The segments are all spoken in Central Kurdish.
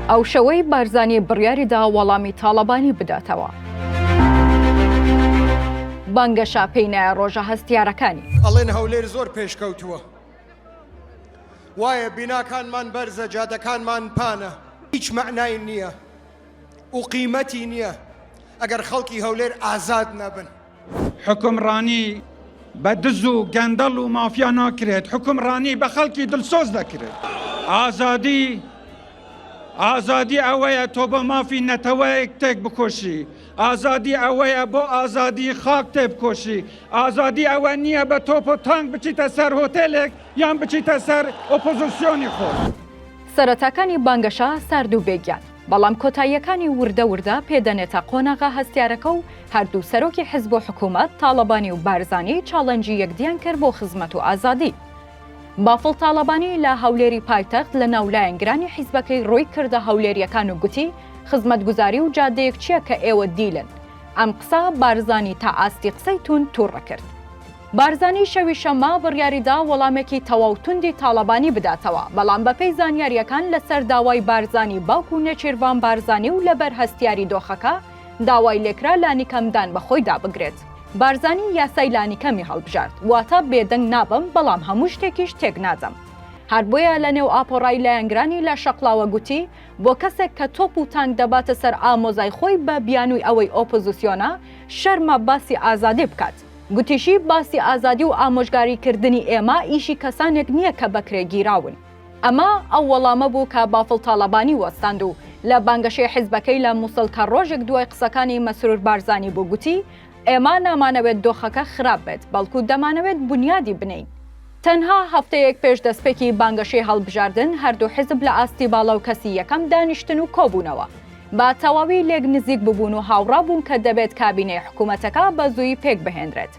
ئەو شەوەی بارزانی بڕیاری دا وەڵامی تاڵەبانی بداتەوە. بانگەشە پێی نایە ڕۆژە هەستیارەکانی. ئەڵێن هەولێر زۆر پێشکەوتووە. وایە بیناکانمان بەرزە، جادەکانمان پانە. هیچ مەعنای نییە و قیمەتی نییە ئەگەر خەڵکی هەولێر ئازاد نەبن. حوکمڕانی بە دز و گەندەڵ و مافیا ناکرێت، حوکمڕانی بە خەڵکی دڵسۆز دەکرێت. ئازادی، ئازادی ئەوەیە تۆ بۆ مافی نەتەوەیەک تێکبکۆشی، ئازادی ئەوەیە بۆ ئازادی خاک تێبکۆشی، ئازادی ئەوە نییە بە تۆپ و تانک بچیتە سەر هۆتێلێک یان بچیتە سەر ئۆپۆزسیۆنی خۆت. سەرەتاکانی بانگەشە سارد و بێگیان، بەڵام کۆتاییەکانی وردە وردە پێ دەنێتە قۆناغە هەستیارەکە و هەردوو سەرۆکی حزب و حکوومەت تاڵەبانی و بارزانی challenge ی یەکدیان کرد بۆ خزمەت و ئازادی. بافڵ تاڵەبانی لە هەولێری پایتەخت لە ناو لایەنگرانی حیزبەکەی ڕووی کردە هەولێرییەکان و گوتی، خزمەتگوزاری و جادەیەک چییە کە ئێوە دیلن؟ ئەم قسە بارزانی تا ئاستی قسەی توند توڕە کرد. بارزانی شەوی شەممە بڕیاری دا وەڵامێکی تەواو توندی تاڵەبانی بداتەوە، بەڵام بەپێی زانیارییەکان لەسەر داوای بارزانی باوک و نێچیرڤان بارزانی و لەبەر هەستیاری دۆخەکە داوای لێکرا لانیکەم دان بەخۆیدا بگرێت. بارزانی یاسای لانیکەمی هەڵبژارد، واتە بێدەنگ نابم بەڵام هەموو شتێکیش تێکنادەم. هەر بۆیە لەنێو ئاپۆڕای لایەنگرانی لە شەقڵاوە گوتی، بۆ کەسێک کە تۆپ و تانک دەباتە سەر ئامۆزای خۆی بە بیانووی ئەوەی ئۆپۆزسیۆنە، شەرمە باسی ئازادی بکات. گوتیشی، باسی ئازادی و ئامۆژگاری کردنی ئێمە ئیشی کەسانێک نییە کە بەکرێ گیراون. ئەمە ئەو وەڵامە بوو کە بافڵ تاڵەبانی وەستاند و لە بانگەشەی حیزبەکەی لە موسڵ کە ڕۆژێک دوای قسەکانی مەسرور بارزانی بوو گوتی، ئێمە نامانەوێت دۆخەکە خراپ بێت، بەڵکو دەمانەوێت بونیادی بنێین. تەنها هەفتەیەک پێش دەستپێکی بانگەشەی هەڵبژاردن، هەردوو حیزب لە ئاستی باڵا و کەسی یەکەم دانیشتن و کۆبوونەوە. بە تەواوی لێک نزیک ببوون و هاوڕا بوون کە دەبێت کابینەی حکومەتەکە بە زوویی پێکبهێنرێت.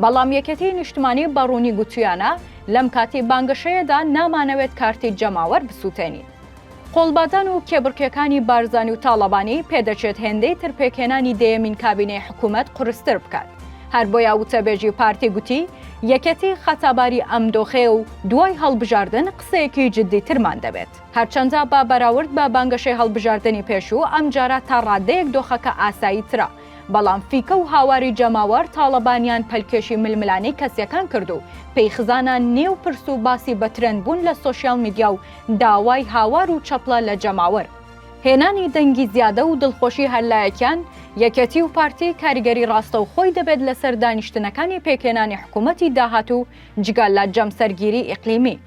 بەڵام یەکێتیی نیشتمانی بە ڕوونی گوتویانە، لەم کاتی بانگەشەیەدا نامانەوێت کارتی جەماوەر بسووتێنین. قۆڵبادان و کێبڕکێکانی بارزانی و تاڵەبانی پێدەچێت هێندەی تر پێکهێنانی دەیەمین کابینەی حکومەت قورستر بکات. هەر بۆیە وتەبێژی پارتی گوتی، یەکێتی خەتاباری ئەم دۆخەیە و دوای هەڵبژاردن قسەیەکی جددیترمان دەبێت. هەرچەندە بە بەراورد بە بانگەشەی هەڵبژاردنی پێشوو ئەمجارە تا ڕادەیەک دۆخەکە ئاساییترە، بەڵام فیکە و هاواری جەماوەر تاڵەبانیان پەلکێشی ململانێی کەسیەکان کرد و پێی خزانە نێو پرس و باسی بە ترێند بوون لە سۆشیال میدیا و داوای هاوار و چەپڵە لە جەماوەر هێنانی دەنگی زیادە و دڵخۆشی هەرلایەکیان، یەکێتی و پارتی، کاریگەری ڕاستەوخۆی دەبێت لەسەر دانیشتنەکانی پێکهێنانی حکومەتی داهاتوو جگە لە جەمسەرگیری ئیقلیمی.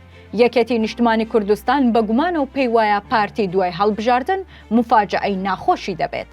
یەکێتی نیشتمانی کوردستان بە گومانەوە پێی وایە پارتی دوای هەڵبژاردن موفاجەئەی ناخۆشی دەبێت.